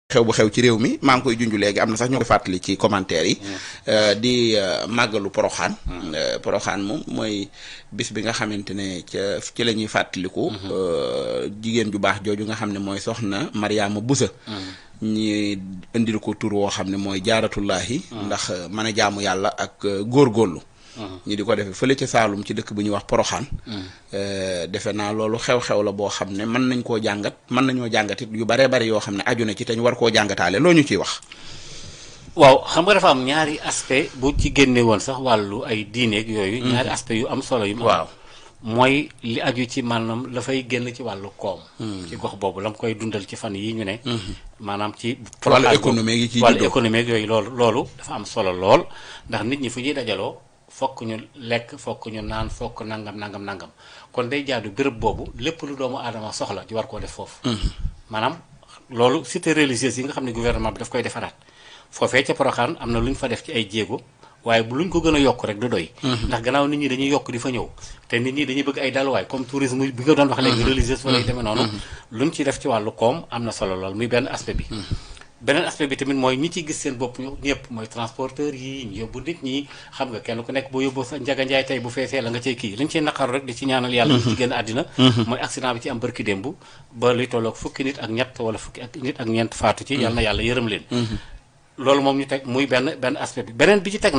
xew bu xew ci réew mi maa ngi koy junj léegi am na sax ñoo koy fàttali ci commentaire yi di màggalu poroxaan poroxaan moom mooy bis bi nga xamante ne ci la ñuy fàttaliku jigéen ju baax jooju nga xam ne mooy soxna Mariama Busa ñi indil ko tur woo xam ne mooy jaaratullaahi ndax mën a jaamu yàlla ak góorgóorlu ñi di ko defee fële ca Saalum ci dëkk bu ñuy wax poroxaan defe naa loolu xew-xew la boo xam ne mën nañ koo jàngat mën nañoo jàngat it yu baree bari yoo xam ne aju na ci te ñu war koo jàngataale loo ñu ciy wax. waaw xam nga dafa am ñaari aspect bu ci génne woon sax wàllu ay diineeg yooyu. ñaari aspect yu am solo yu. waaw mooy li aju ci maanaam la fay génn ci wàllu koom. ci gox boobu la mu koy dundal ci fan yi ñu ne. maanaam ci. wàllu économique yi ci wàllu économique yooyu loolu dafa am solo lool ndax nit ñi fu ñuy dajaloo. fokk ñu lekk fokk ñu naan fokk nangam kon day jaadu béréb boobu lépp lu doomu aadama soxla ci war koo def foofu. maanaam loolu cité religieuse yi nga xam ne gouvernement bi daf koy defaraat foofee ca Porokhane am na lu ñu fa def ci ay jéego waaye bu luñ ko gën a yokk rek du doy. ndax gannaaw nit ñi dañuy yokk di fa ñëw te nit ñi dañuy bëgg ay daluwaay comme tourisme bi nga doon wax léegi religieuse wala yu demee noonu. luñ ci def ci wàllu koom am na solo lool muy benn aspect bi. beneen aspect bi tamit mooy ñi ci gis seen bopp ñëpp mooy transporteur yi ñu yóbbu nit ñi xam nga kenn ku nekk boo yóbbu sa njaga njaay tey bu feesee la nga cay kii liñ ciy naqaru rek di ci ñaanal yàlla ñu ci génn àddina mooy accident bi ci am bërki démb ba luy tolloog fukki nit ak ñett wala fukki ak nit ak ñeent faatu ci yàlla na yàlla yërëm leen loolu moom ñu teg muy benn aspect bi beneen bi ci tegu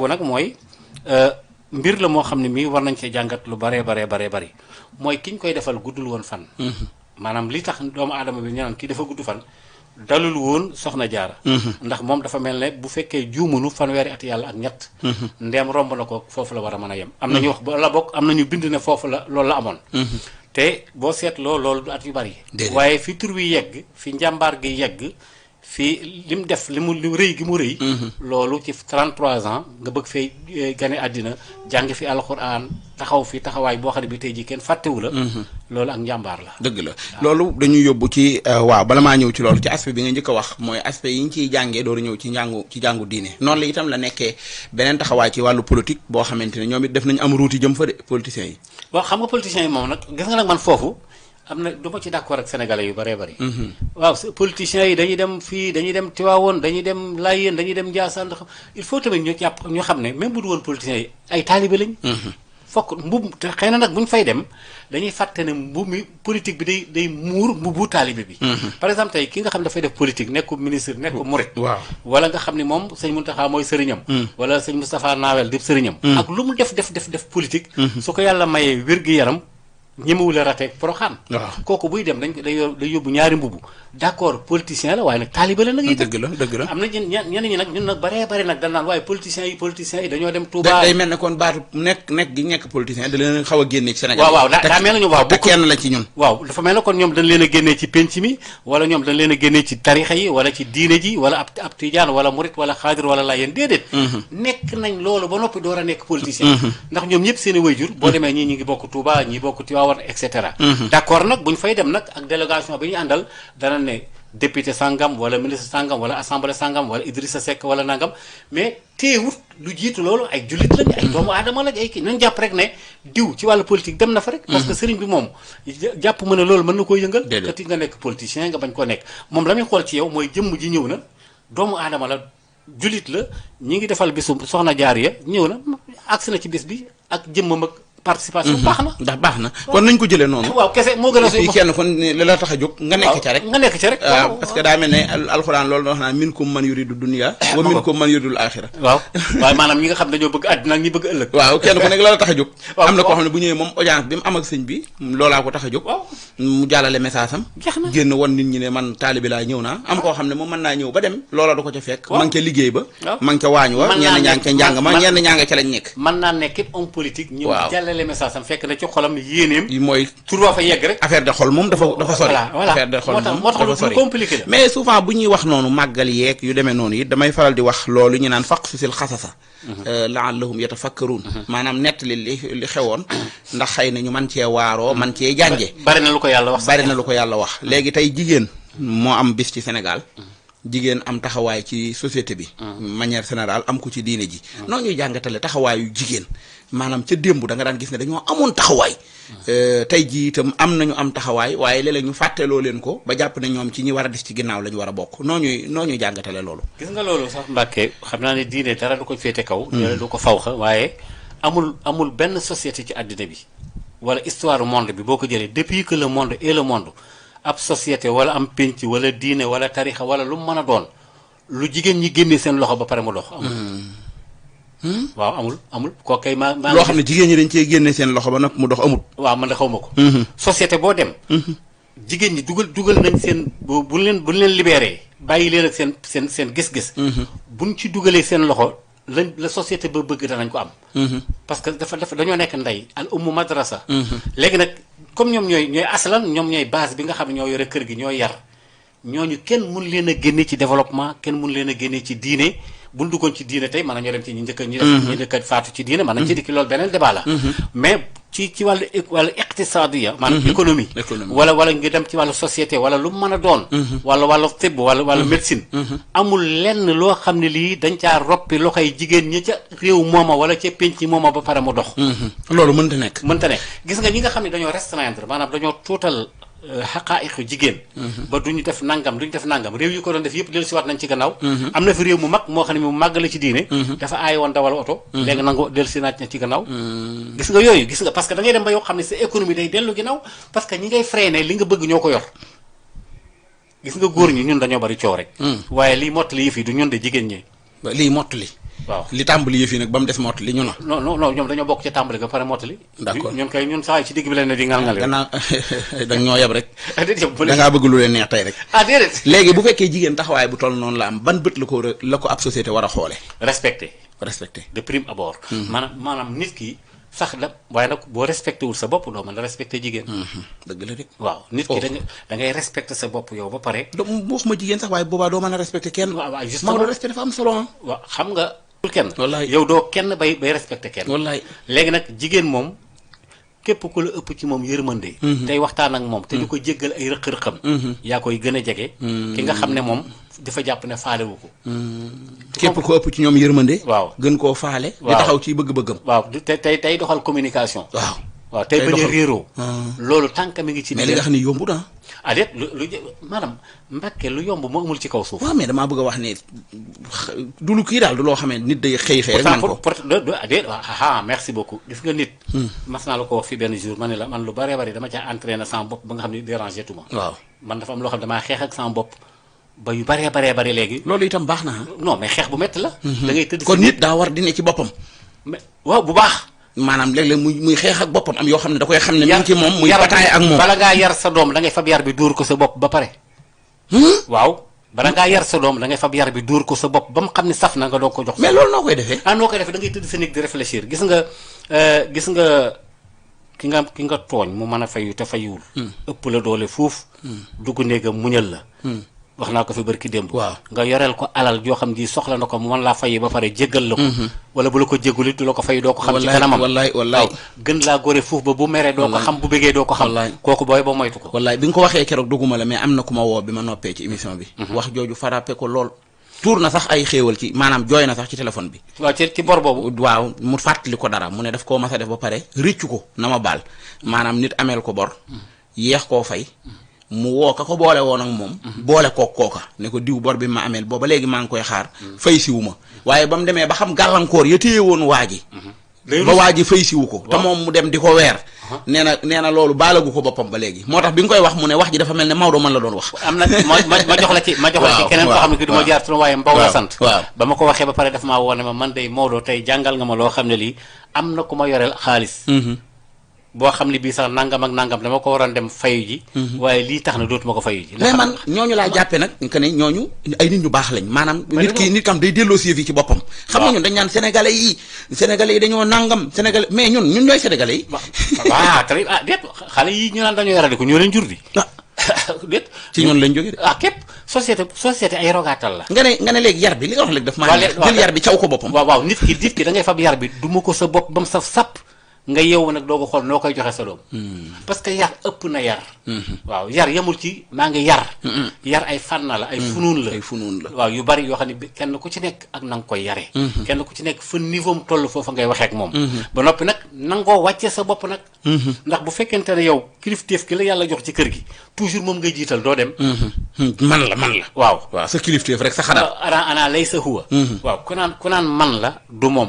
nag mooy mbir la moo xam ne mii war nañ cee jàngat lu baree bari mooy ki ñu koy defal guddul woon fan maanaam li tax doomu aadama bi ñu naan kii dafa gudd fan dalul woon soxna jaara ndax moom dafa mel ne bu fekkee juumunu fanweeri at yàlla ak ñett ndeem romb na ko foofu la war a mën a yem am na ñu wax ba la bokk am na ñu bind ne foofu la loolu la amoon te boo seetloo loolu du at yu bari waaye fi tur wi yegg fi njàmbaar gi yegg fii li mu def li mu rëy gi mu rëy loolu ci 33 ans nga bëgg fee gane àddina jàng fi alxuraan taxaw fi taxawaay boo xam ne bi tey ji kenn fàttewu la loolu ak njàmbaar la dëgg la loolu dañuy yóbbu ci waaw bala maa ñëw ci loolu ci aspect bi nga njëkk a wax mooy aspect yi ñu ciy jàngee dooru ñëw ci jàngu diine noonu la itam la nekkee beneen taxawaay ci wàllu politique boo xamante ne ñoom it def nañu am ruuti jëm fa de politiciens yi waaw xam nga politiciens yi moom nag gis nga nag man foofu am na du ma ci d'accord ak sénégalais yu bëree bëri waaw politiciens yi dañuy dem fii dañuy dem Tivaouane dañuy dem Layène dañuy dem Ndiassane il faut tamit ñu xam ne même bu du woon politiciens yi ay taalibe lañ fokk mbub te xëy na nag bu ñu fay dem dañuy fàtte ne mbub mi politique bi day muur mbubu taalibe bi par exemple tey ki nga xam ne dafay def politique nekku ministre nekku murit waaw wala nga xam ne moom sëñ Mountakha mooy sëriñam wala sëñ Moustapha Nawel di sëriñam ak lu mu def politique su ko yàlla mayee wér-gi-yaram ñemewul a raté Porokhane kooku buy dem day yóbbu ñaari mbubu d'accord politicien la waaye nag taaliba la nag yi dëgg la am na ñenn ñi nag ñun nag baree nag dañ naan waaye politiciens yi dañoo dem Touba day mel ne kon baatu nekk politicien da leen xaw a génne ci Sénégal waaw daa mel na ñu te kenn la ci ñun waaw dafa mel ne kon ñoom dañ leen a génnee ci penc mi wala ñoom dañ leen a génnee ci tarixa yi wala ci diine ji wala ab tijaan wala murit wala xaadir wala Laayeen déedéet nekk nañ loolu ba noppi door a nekk politicien ndax ñoom ñëpp seen i wayjur boo demee ñii ñi ngi bokk Touba ñi bokk Tivaouane et cetera d'accord nag bu ñu fay dem nag ak délégation bi ñu àndal dana ne député sangam wala ministre sangam wala assemblée sangam wala Idrissa Seck wala nangam mais teewut lu jiitu loolu ay jullit lañ ay doomu aadama lañ ay kii nañ jàpp rek ne diw ci wàllu politique dem na fa rek parce que sëriñ bi moom jàpp ma ne loolu mën na koo yëngal kati nga nekk politicien nga bañ koo nekk moom la muy xool ci yow mooy jëmm ji ñëw na doomu aadama la jullit la ñi ngi defal bisu soxna Jaariya ñëw na agsi na ci bis bi ak jëmmam ak participation baax na ndax baax na kon nañ ko jëlee noonu waaw kese moo gën a fii kenn kon li la tax a jóg nga nekk ca rek waaw parce que daa mel ne alxuraan loolu na wax naa minkum man yuridu dunya wa minkum man yuridul axira waaw waaye maanaam ñi nga xam dañoo bëgg àddina ak ñi bëgg ëllëg waaw kenn ku nekk la tax a jóg am na koo xam ne bu ñëwee moom audience bi mu am ak sëñ bi loolaa ko tax a jóg mu jàllale message am génn won nit ñi ne man taalibi laa ñëw naa am koo xam ne moom mën naa ñëw ba dem loola du ko ca fekk ma ngi ca liggéey ba ma ngi ca waañ wa ñenn ñaa ngi ca njàng ma ñenn ñaa nga ca lañ nekk mën naa nekk homme politique ñëw jàllale message am fekk na ci xolam yéeneem mooy tur waa fa yegg rek affaire de xol moom dafa sori affaire de xol moom dafa sori mais souvent bu ñuy wax noonu màggal yeeg yu demee noonu it damay faral di wax loolu ñu naan faq susil xasasa laallahum yatafakkaruun maanaam nettali li xewoon ndax xëy na ñu man cee waaroo man cee jànge bari na lu ko yàlla wax léegi tey jigéen moo am bis ci Sénégal jigéen am taxawaay ci société bi. manière générale am ko ci diine ji. noo ñuy jàngatale taxawaayu jigéen maanaam ca démb da nga daan gis ne dañoo amoon taxawaay. tey jii itam am nañu am taxawaay waaye léeg-léeg ñu fàtteloo leen ko ba jàpp ne ñoom ci ñi war a des ci ginnaaw la ñu war a bokk noo ñuy jàngatale loolu. gis nga loolu sax Mbàkke xam naa ne diine dara du ko féete kaw. du ko fawxa waaye amul benn société ci àddina bi wala histoire monde bi boo ko jëlee depuis que le monde est le monde. ab société wala am pénc wala diine wala tarixa wala lu mu mën a doon lu jigéen ñi génnee seen loxo ba pare mu dox amul. waaw amul kooku kay maa loo xam ne jigéen ñi dañ cee génne seen loxo ba nag mu dox amul. waaw man de xaw ma ko. société boo dem. jigéen ñi dugal nañ seen bu leen libéré bàyyi leen ak seen gis-gis. buñ ci dugalee seen loxo la société ba bëgg danañ ko am. parce que dafa dañoo nekk ndey al ummu madrasa. léegi nag comme ñoom ñooy aslan ñoom ñooy base bi nga xam ne ñoo yore kër gi ñooy yar ñooñu kenn mun leen a génne ci développement kenn mun leen a génne ci diine buñ duggoon ci diine tey mën nañoo dem ci ñi njëkk a faatu ci diine mën nañ ci dikki loolu beneen débat la. mais ci wàllu iqtisadiya maanaam économie wala nga dem ci wàllu société wala lu mu mën a doon wàllu tibb wala médecine amul lenn loo xam ne lii dañ caa roppi loxoy jigéen ñi ca réew mooma wala ca pénc mooma ba pare mu dox loolu mënta nekk gis nga ñi nga xam ne dañoo restreindre maanaam dañoo tuutal xaqaa'iqu jigéen ba duñu def nangam réew yi ko doon def yëpp dellu si waat nañ ci gannaaw am na fi réew mu mag moo xam ne mu màgg la ci diine dafa aay woon dawal oto léegi nangu dellu si naat na ci gannaaw gis nga yooyu gis nga parce que da ngay dem ba yow xam ne sa économie day dellu ginnaaw parce que ñi ngay freiné li nga bëgg ñoo ko yor gis nga góor ñi ñun dañoo bari coow rek waaye liy mottali yëf yi du ñun de jigéen ñi liy mottali waaw li tàmbali yëf yi nag ba mu des mottali ñu na non ñoom dañoo bokk ci tàmbali ba pare mottali d'accord ñun saa ci digg bi leen ne di ngal-ngal gannaaw dañ ñoo yeb rek da ngaa bëgg lu leen neex tey rek déedéet léegi bu fekkee jigéen taxawaay bu toll noonu la am ban bët la ko ab société war a xoole respecté de prime abord maanaam nit ki sax la waaye nag boo respecté wul sa bopp doo mën a respecté jigéen dëgg la rek waaw nit ki da ngay respecté sa bopp yow ba pare wax ma jigéen sax waaye boobaa doo mën a respecté kenn waaw justement Maodo respect dafa am solo waaw xam nga kenn wallaay yow doo kenn bay respecté kenn wallaay léegi nag jigéen moom képp ku la ëpp ci moom yërmande tey waxtaan ak moom te du ko jéggal ay rëq-rëqam yaa koy gën a jege ki nga xam ne moom dafa jàpp ne faalewu ko képp ko ëpp ci ñoom yërmande waaw gën koo faale di taxaw ci bëgg-bëggam waaw tey doxal communication waaw tey bañ a réeroo loolu tànk mi ngi ci mais li nga xam ne yombu na déet lu maanaam Mbàkke lu yomb moo amul ci kaw suuf waaw mais damaa bëgg a wax ne du lu kii daal du loo xamee nit day xëy rek man ko déet waaw merci beaucoup gis nga nit mas naa la ko wax fi benn jour ma ne la man lu bëree bëri dama caa entraîné sama bopp ba nga xam ne dérangé tuma waaw man dafa am loo xam ne damaa xeex ak sama bopp ba yu bëree léegi loolu itam baax na non mais xeex bu métti la da ngay tëdd kon nit daa war di ne ci boppam mais waaw bu baax maanaam léeg-léeg muy xeex ak boppam am yoo xam ne da koy xam ne mi ngi ci moom muy bataay ak moom bala ngaa yar sa doom da ngay fab yar bi dóor ko sa bopp ba pare waaw bala ngaa yar sa doom da ngay fab yar bi dóor ko sa bopp ba mu xam ne saf na nga doog ko jox mais loolu noo koy defee noo koy defee da ngay tëdd sa néeg di réfléchir gis nga ki nga tooñ mu mën a fayu te fayuwul ëpp la doole fuuf dugg néegam muñal la wax naa ko fi barki démb waaw nga yoreel ko alal joo xam ji soxla na ko mu mën laa fayi ba pare jéggal la ko wala bu la ko jéggulit du la ko fay doo ko xam ci kanamam wallaay gën laa gore fuuf ba bu meree doo ko xam bu bëggee doo ko xam kooku booy ba moytu ko wallaay bi nga ko waxee keroog dugguma la mais am na ku ma woo bi ma noppee ci émission bi wax jooju frappé ko lool tuur na sax ay xéewal ci maanaam jooy na sax ci téléphone bi waaw ci bor boobu waaw mu fàttali ko dara mu ne daf koo mas a def ba pare rëccu ko na ma baal maanaam nit ameel ko bor yeex koo fay mu woo ka ko boole woon ak moom boole kooka ne ko diw bor bi ma ameel booba léegi maa ngi koy xaar fay siwu ma waaye ba mu demee ba xam gàllankoor ya téye woon waa ji ba waa ji fay siwu ko te moom mu dem di ko weer nee na loolu baalagu ko boppam ba léegi moo tax bi nga koy wax mu ne wax ji dafa mel ne Maodo man la doon wax am na ma jox la ci keneen koo xam ne ki du ma jaar turam waaye Mbow la sant ba ma ko waxee ba pare dafa maa woo ne ma man day Maodo tey jàngal nga ma loo xam ne lii am na ku ma yoreel xaalis boo xam ne bii sax nangam ak nangam dama ko waroon dem fayu ji waaye lii tax na dootuma ko fayu ji mais man ñooñu laa jàppee nag que ne ñooñu ay nit ñu baax lañ maanaam nit kam day delloo si yi ci boppam xam nga ñun dañ naan sénégalais yi dañoo nangam sénégalais mais ñun ñooy sénégalais yi waaw très déet xale yi ñu naan dañoo yaradi ko ñoo leen jur di déet ci ñoon lañ jóge képp société ay rogaatal la nga ne léegi yar bi li nga wax léegi daf maa jël yar bi caw ko boppam waaw nit ki da ngay fab yar bi duma ko sa bopp ba mu saf sàpp nga yeewu nag doo ko xool noo koy joxe sa doom. parce que yar ëpp na yar. waaw yar yemul ci maa ngi yar. yar ay fànn la ay funuun la. ay funuun la waaw yu bari yoo xam ne kenn ku ci nekk ak na nga koy yaree. kenn ku ci nekk fa niveau am toll foofa ngay waxee ak moom. ba noppi nag nangoo wàcce sa bopp nag. ndax bu fekkente ne yow kilifteef gi la yàlla jox ci kër gi toujours moom ngay jiital doo dem. man la waaw sa kilifteef rek sa xanaa. ana lay sa huwa. waaw ku naan man la du moom.